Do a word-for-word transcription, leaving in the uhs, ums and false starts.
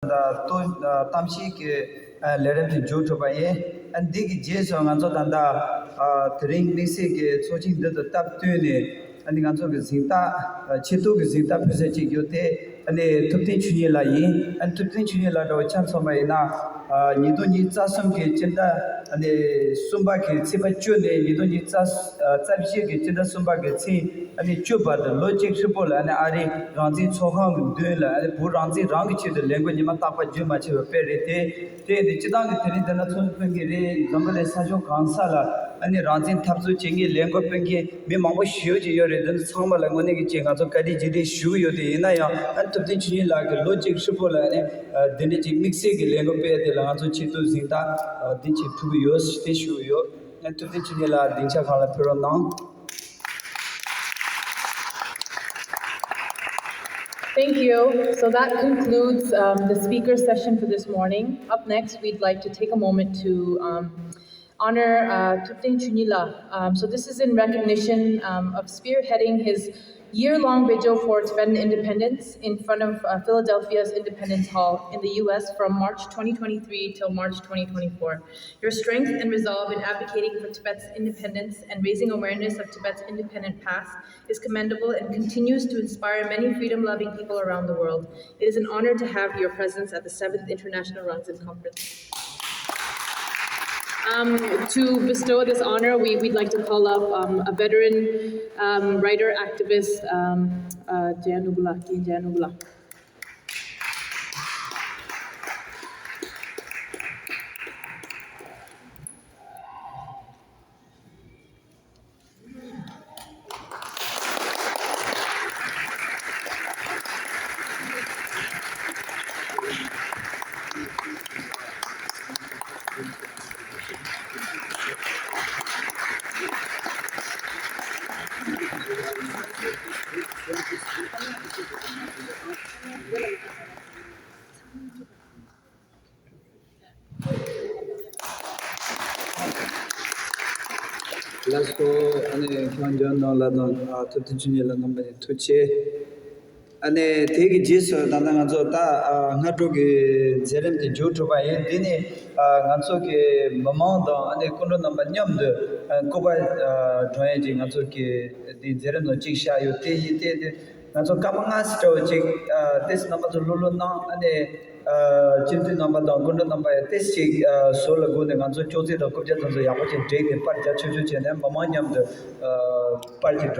ད་ལྟ་གཏམ་བཤད་ཀྱི་ལས་རིམ་དེ་མཇུག་གྲུབ་པ་ཡིན། ཨ་འདི་གི་རྗེས་སུ་ང་ཚོ་ད་ལྟ་དེ་རིང་དམིགས་བསལ་གྱི་ཚོགས་ཆེན་འདི་དང་སྟབས་བསྟུན་ནས། ཨ་ནི་ང་ཚོ་གི་གཟེངས་རྟགས་ཆེད་གཏོང་གི་གཟེངས་རྟགས་ཕུལ་ས་ཅིག་ཡོད་དེ། ཨ་ནི་ཐུབ་བསྟན་ཆོས་ཉིད་ལགས་ཡིན། ཨ་ནི་ཐུབ་བསྟན་ཆོས་ཉིད་ལགས་འདྲ་བོ་ཆ་མཚོན་པ་ཡིན་ན། ཉིས་སྟོང་ཉི་ཤུ་རྩ་གསུམ་གྱི་སྤྱི་ཟླ་ཨ་ནི་གསུམ་པ་གི་ཚེས་པ་བཅུ་ནས་ཉིས་སྟོང་ཉི་ཤུ་རྩ་བཞི་གི་སྤྱི་ཟླ་གསུམ་པ་གི་ཚེས་ཨ་ནི་བཅུ་བར་དུ་ལོ་གཅིག་ཧྲིལ་པོ་ལ། ཨ་ནི་ཨ་རིའི་རང་བཙན་ཚོགས་ཁང་གི་མདུན་ལ། ཨ་ནི་བོད་རང་བཙན་རང་གི་ཆེད་དུ་ལས་འགུལ་ཉི་མ་རྟག་པར་རྒྱུན་མ་ཆད་པར་སྤེལ་རེད་དེ། དེ་ཡིན་དུས་སྤྱི་བཏང་གི་དེ་རིང་འདི་ན་ཚོགས་འདུ་སྤེལ་མཁན་རེད། འཛམ་བུ་གླིང་ས་ཕྱོགས་གང་ས་ལ་ཨ་ནི་རང་བཙན་འཐབ་རྩོད་བྱེད་མཁན་ལས་འགུལ་སྤེལ་མཁན་མི་མང་པོ་ཞེ་པོ་ཅིག་ཡོད་རེད། འདི་ཚོ་ཚང་མ་ལ་དངོས་གནས་ཀྱི་ཅིག་ང་ཚོ་བཀའ་དྲིན་རྗེས་དྲན་ཞུ་གི་ཡོད། དེ་ཡིན་ན་ཡང་ཨ་ནི་ཐུབ་བསྟན་ཆོས་ཉིད་ལགས་ཀྱིས་ལོ་གཅིག་ཧྲིལ་པོ་ལ་ཨ་ནི་འདི་འདྲ་ཅིག་དམིགས་བསལ་གྱི་ལས་འགུལ་སྤེལ་ཡ་དེ་ལ་ང་ཚོ་ཆེད་དུ་གཟེངས་རྟགས་འདི་ཅིག་ཕུལ་གི་ཡོད་ཞེས་དེ་ཞུ་གི་ཡོད། ཨ་ནི་ཐུབ་བསྟན་ཆོས་ཉིད་ལགས་སྡིངས་ཆ་སྒང་ལ་ཕེབས་རོགས་གནང་། Thank you. So that concludes um, the speaker session for this morning. Up next, we'd like to take a moment to um, honor uh, Thupten Chunila. Um, so this is in recognition um, of spearheading his year-long vigil for Tibetan independence in front of uh, Philadelphia's Independence Hall in the U S from March twenty twenty-three till March twenty twenty-four. Your strength and resolve in advocating for Tibet's independence and raising awareness of Tibet's independent past is commendable and continues to inspire many freedom-loving people around the world. It is an honor to have your presence at the seventh International Rangzen Conference. Um, to bestow this honor, we, we'd like to call up um, a veteran um, writer, activist, um, uh, Jaya Nubula, King Jaya Nubula. ལགས་སོ། ཨ་ནི་ཁྱེད་རང་ལགས་དང་ཨ་ཐུབ་བསྟན་ཆོས་ཉིད་ལགས་རྣམ་པ་གཉིས་ཐུགས་རྗེ་ཆེ། ཨ་ནི་དེ་གི་རྗེས་སུ་ད་ལྟ་ང་ཚོ་ད་ཨ་སྔ་དྲོ་གི་མཛད་རིམ་དེ་མཇུག་གྲུབ་པ་ཡིན། དེ་ནས་ཨ་ང་ཚོ་གི་མི་མང་དང་ཨ་ནི་སྐུ་མགྲོན་རྣམ་པ་མཉམ་དུ་ཨ་སྐུ་པར་ཨ་སྒྲོན་ཡས་ཀྱི་ང་ཚོ་གི་དེ་མཛད་རིམ་ནང་གཅིག་བཞག་ཡོད། དེ་ཡིན་དེ་དེ། ང་ཚོ་སྐར་མ་ལྔ་ཙམ་འདྲ་བོ་ཅིག་ཨ་ཏེས་རྣམ་པ་ཚོ་ལྷོད་ལྷོད་གནང་། ཨ་ནི་ཨ་སྤྱི་འཐུས་རྣམ་པ་དང་སྐུ་མགྲོན་རྣམ་པ་ཡང་ཏེས་ཅིག་ཨ་ཟུར་ལ་སྒུག་ནས་ང་ཚོ་ཅོག་ཙེ་དང་རྐུབ་བཀྱག་དེ་ཚོ་ཡག་པོ་ཅིག་བསྒྲིགས་ནས་པར་རྒྱག་ཆོག་ཆོག་བྱས་ནས་མི་མང་མཉམ་དུ་ཨ་པར་ཅིག་སྒྲོན།